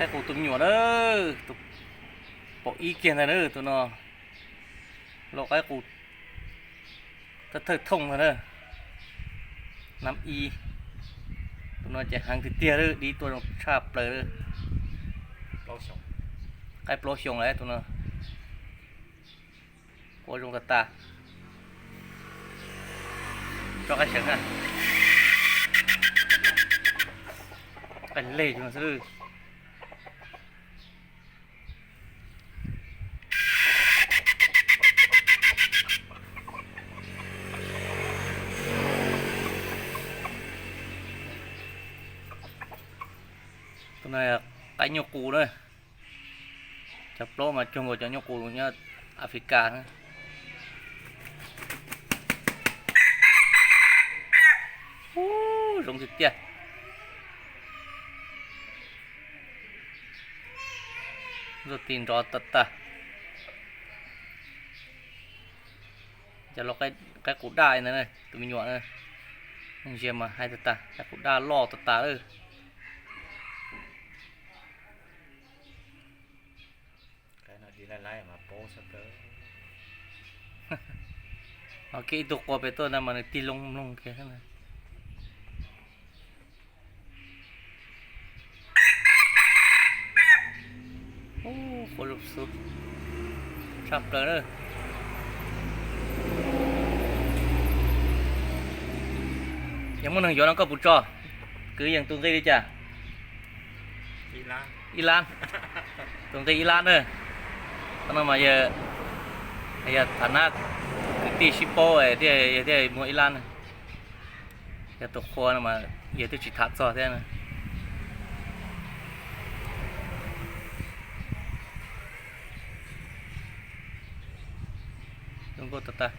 Qaib qus tus me nyuam na, tus paum ib kiag ntag na, tus no los qaib qus thawj thawj thooj ntag na. Nab ib, tus no ces heev tiag tiag, dib tuaj zoo tshaj plaws. Qaib plaub xyoo lawm tus no. Quav zoo tas tas. Tso qaib seev na. Qaib leg xwb. Tus no qaib nyuj qus na. Cov plaub mas cuag nkaus cov nyuj qus nyob Africa na. Ub, zoo tiag tiag. Ntxuaj tis nrov tas tas. Cov los qaib qus daj ntag, tus me nyuam na. Ntsia mas hais tas tas, qaib qus daj loj tas tas lawm. Ho kiag ib tug qua pem tuaj ntag mas nws tig loo mloog kiag. Ub, qua zoo xwb, tshaj plaws na. Yog muaj neeg yuav no koj puas tso? Kwv yees tus nqi li cas? Ib lab. Tus nqi ib lab na. Qhov no mas yog tham nab kwv tij sib paub thiaj muag ib lab na. Yog tus qhua no mas yog twb tsis tham txog thiab na. Zoo nkauj tas tas.